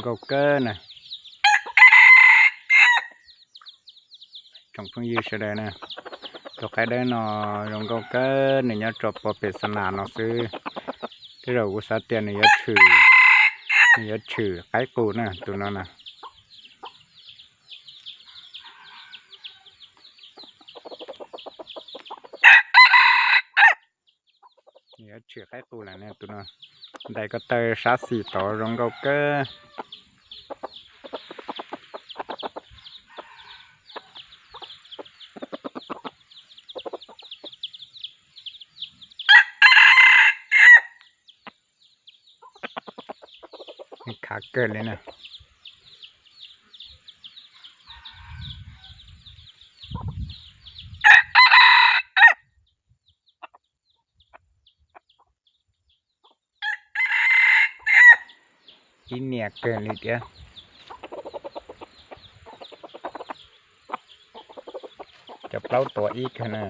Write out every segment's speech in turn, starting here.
Nkauj kawg na. Tsoom phooj ywg sawv daws na, tus qaib dawb no zoo nkauj kawg, nws nyob rau pem pem xa nas no xwb. Tej zaum kuv xav tias nws yuav tshwm, nws yuav tshwm qaib qus na, tus no na. Nws yuav tshwm qaib qus lawm ne tus no. Ntais ko taw sab xis tod zoo nkauj kawg. Khav kawg li na. Ib niam kawg li tiag. Cov plaub tuav ib kawg na.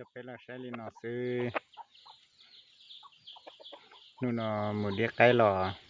Coj peb los saib li no xwb. Hnub no mus dib qaib los